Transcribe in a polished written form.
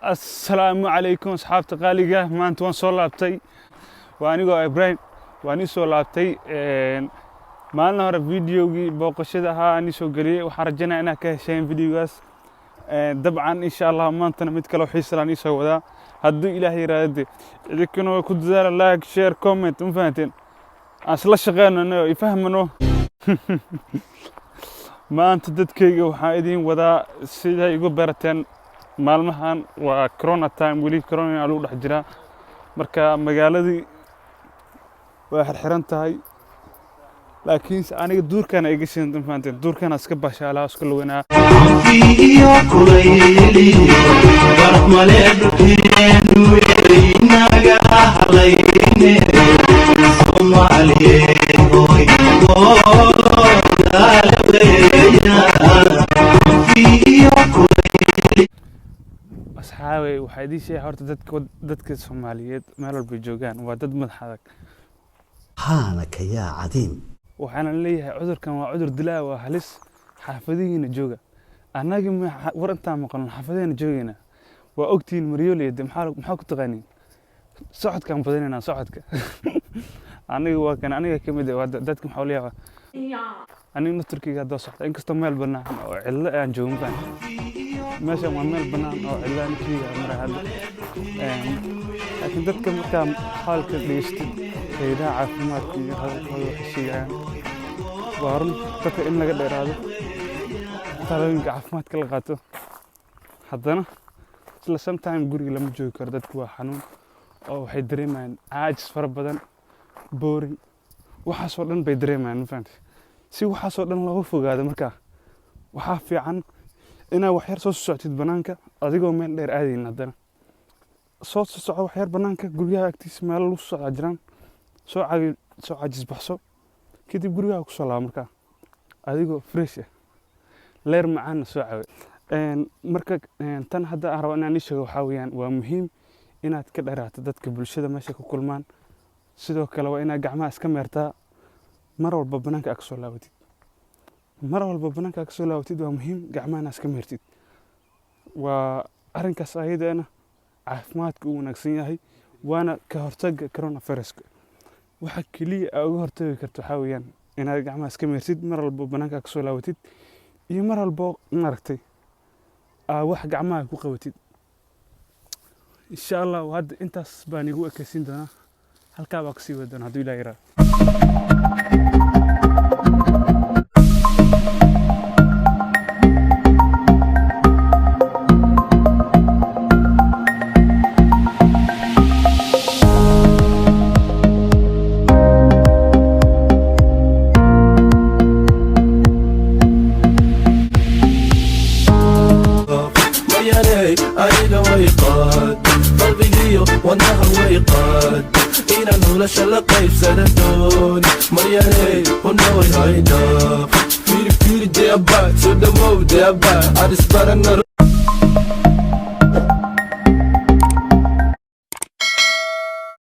Assalaamu calaykum, asxaabta qaaliga. Maanta waan soo laabtay. Waa anigoo Ibrahim, waan ii soo laabtay. Maalin hore videogii booqashada ahaa aan ii soo geliyey. Waxaan rajaynaya inaad ka hesheen videogaas. Dabcan, insha Allah, maantana mid kale oo xiisa laan ii soo wadaa, hadduu Ilaahay yiraahdo. De idinkuna waa ku dadaala like, share, comment. Ma fahanteen? Aan isla shaqeynano, ifahmano. Maanta, dadkayga, waxaan idiin wadaa, siday igu barateen maalmahan, waa corona time. Weli corona lagu dhex jiraa. Marka magaaladii waa xirxiran tahay, laakiinse aniga duurkaana iga shidan. Ma fahanteen? Duurkaana iska bashaalaa, iska luganaa. Iyo kulayliyo baraf male dhulkeenu, inaga halayne. Soomaaliyeed hoy iyo. Asxaabey, waxaa idiin sheegay horta, dadka Soomaaliyeed meel walbay joogaan waa dad madax adag. Subxaanaka yaa cadiim. Waxaana leeyahay, cudurkan waa cudur dilaa, waa halis. Xaafadihiina jooga. Annagi war intaan maqalno xaafadihiina joogayna. Waa ogtihiin maryooley de. Maxaa ku taqaaniin? Socodkaan badinaynaa, socodka. Aniga waa kan aniga ka mid ah waa dadka. Maxaa la yaabaa, aniga naftarkeyga haddaa socda, inkastoo meel bannaan oo cidlo aan joogo. Mafahant? Meeshan waa meel bannaan oo cidlo, aniga maray hadda. Laakiin dadka markaa hadalka dhegeystid, hay'adaha caafimaadka iyo hadalkooda, waxay sheegayaan waa run. Dadka in laga dheeraado, talooyinka caafimaadka la qaato. Haddana isla sometime guriga lama joogi karo. Dadku waa xanuun oo waxay dareemayaan caajis fara badan, boring, waxaasoo dhan bay dareemayaan. Ma fahamtay? Si waxaasoo dhan looga fogaado, markaa waxaa fiican inaad wax yar soo socotid banaanka, adigoo meel dheer aadayn. Haddana soo soco wax yar banaanka, guryaha agtiisa meelo lagu socdaa jiraan. Soo cagi, soo caajis baxso, kadib gurigaha kusoo laaba markaa adigoo fresh ah, leer macaanna soo cawe. Marka tan hadda aan rabo inaan ii sheego waxaa weeyaan, waa muhiim inaad ka dheraato dadka bulshada meesha ku kulmaan. Sidoo kale waa inaad gacmaha iska meertaa mar walba banaanka aad kasoo laabatid. Mar walba banaanka aad kasoo laabatid, waa muhiim gacmaha inaad iska meertid. Waa arrinkaas ayadana caafimaadka u wanaagsan yahay, waana ka hortagga coronaviruska. Waxa keliya aa uga hortagi karto waxaa weeyaan inaad gacmaha iska meertid mar walba banaanka aad kasoo laabatid, iyo mar walbo maaragtay aa wax gacmaha ku qabatid. Insha Allah, hadda intaas baan igu ekaysiin doonaa. Halkaa baa kasii wadi doonaa, hadduu Ilaah yiraahdo. Maryaney, aniga way qaad, qalbigiyo wadnaha way qaad, inaan nolosha la qaybsada doon. Maryaney, huna way haydhaaf. Fiiri, fiiri deaba, soo dhawow deaba, adisbarana.